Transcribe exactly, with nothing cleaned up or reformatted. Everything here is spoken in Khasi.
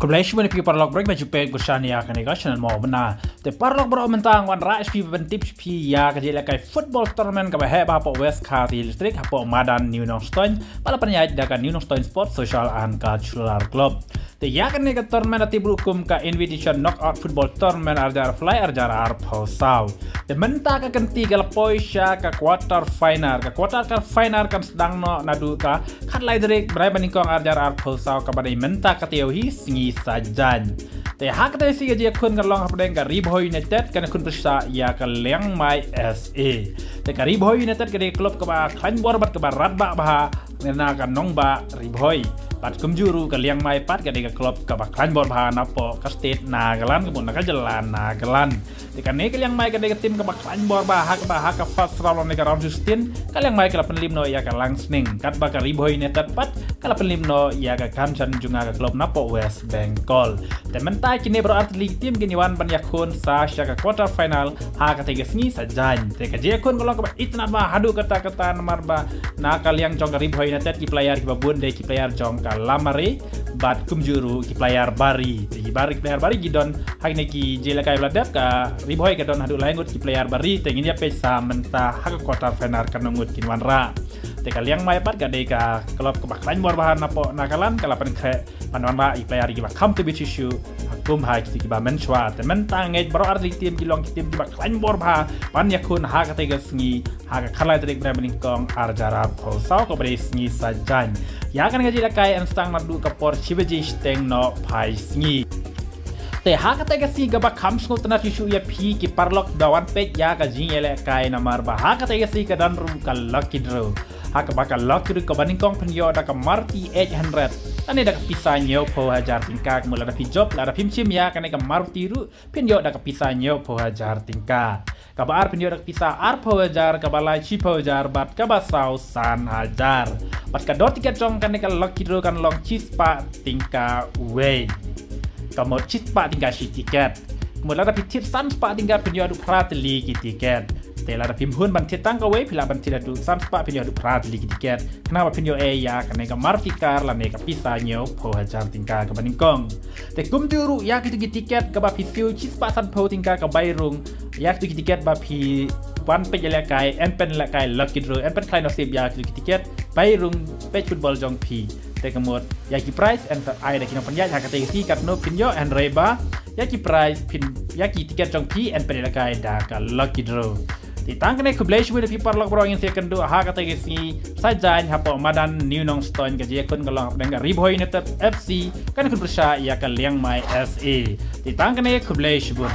Khublei shibun ïa phi paralok baroh ba ju peit bad sngap ïa kane ka channel Mo Bynta. Te paralok baroh, mynta ngan wanrah ïa phi ban tip ïa phi ïa ka jingïalehkai football tournament kaba heh bha hapoh West Khasi Hills District, hapoh madan New Nongstoiñ, ba la pynïaid da ka New Nongstoiñ Sports Social and Cultural Club. Te ïa kane ka tournament la tip ruh kum ka Invitation Knockout Football Tournament ar hajar arphew lai ar hajar arphew saw. Te mynta ka kynti ka la poi sha ka quarter final. Ka quarter ka final kan sdang noh naduh ka khatlai tarik bnai ba nyngkong ar hajar arphew saw, kaba dei mynta ka taïew hi, sngi Saitjaiñ. Te ha kata ka sngi ka jingïakhun ka long hapdeng ka Ri Bhoi United kan ïakhun pyrshah ïa ka Liangmai S A. Te ka Ri Bhoi United ka dei ka club kaba khlaiñ bor bad kaba radbah bha na ka nongbah Ri Bhoi. Bad kumjuh ruh ka Liangmai pat ka dei ka club kaba khlaiñ bor bha napoh ka state Nagaland, ka bun na ka jylla Nagaland. Te kane ka Liangmai ka dei ka team kaba khlaiñ bor bha ha kaba ha ka first round ne ka round sixteen, ka Liangmai ka la pynlip noh ïa ka Langsning, katba ka Ri Bhoi United pat ka la pynlip noh ïa ka Kanchanjunga, ka club napoh West Bengal. Te mynta kine baroh artylli ki team kin ïawan ban ïakhun sa sha ka quarter final ha kata ka sngi Saitjaiñ. Te ka jingïakhun ka long kaba itynnad bha haduh katta katta namar ba na ka liang jong ka Ri Bhoi United ki player kiba bun dei ki player jong ka Lamare bad kumjuh ruh ki player ba ri. Te ki ba ri, ki player ba ri ki don ha kine ki jingïalehkai ba la dep. Ka Ri Bhoi ka don haduh lai ngut ki player ba ri, te ngin ïa peit sa mynta ha ka quarter final katno ngut kin wanrah. Te ka Liangmai pat ka dei ka club kaba khlaiñ bor bha napoh Nagaland, ka la pynkhreh ban wanrah ïa ki player kiba kham tbit shuh shuh ha kum ha kito kiba mynshuwa. Te mynta ngeit baroh artylli ki team ki long ki team kiba khlaiñ bor bha ban ïakhun ha kata ka sngi, ha ka khatlai tarik bnai ba nyngkong ar hajar arphew saw, kaba dei sngi Saitjaiñ. Ïa kane ka jingïalehkai yn sdang naduh ka por shi baje shiteng nohphai sngi. Te ha kata ka sngi kaba kham sngewtynnad shuh shuh ïa phi ki paralok da wan peit ïa ka jingïalehkai namar ba ha kata ka sngi ka don ruh ka lucky draw. Ha kaba ka lucky draw kaba nyngkong phin ïoh da ka Maruti eight hundred lane da ka pisa hynñiewphew hajar tyngka. Kumta lada phi jop, lada phim shim ïa kane ka Maruti ruh, phin ïoh da ka pisa hynñiewphew hajar tyngka. Kaba ar phin ïoh da ka pisa arphew hajar, kaba lai shiphew hajar bad kaba saw san hajar. Bad ka dor tiket jong kane ka lucky draw kan long shispah tyngka uwei. Ka mut shispah tyngka shi tiket. Ka mut lada phi thied san spah tyngka phin ïoh haduh phra tylli ki tiket. Te lada phim hun ban thied tang kawei, phi lah ban thied haduh san spah, phin ïoh haduh phra tylli ki tiket. Khnang ba phin ïoh ei ïa kane ka Maruti car lane ka pisa hynñiewphew hajar tyngka kaba nyngkong. Te kumjuh ruh ïa kito ki tiket kaba phi siew shispah sanphew tyngka ka bai rung, ïa kito ki tiket ba phi wan peit ïalehkai, yn pynlehkai lucky draw, yn pynkhlaiñ nasib ïa kito ki tiket, bai rung peit football jong phi. Te ka mut ïa ki prize yn sa ai da ki nongpynïaid ha kata ka sngi katno phin ïoh, hynrei ba ïa ki prize phin, ïa ki tiket jong phi yn pynlehkai da ka lucky draw. Te tang kane, khublei shibun ïa phi paralok baroh, ngin sa ïakynduh ha kata ka sngi Saitjaiñ hapoh madan New Nongstoiñ. Ka jingïakhun ka long hapdeng ka Ri Bhoi United F C kan ïakhun pyrshah ïa ka Liangmai S A. Te tang kane, khublei shibun.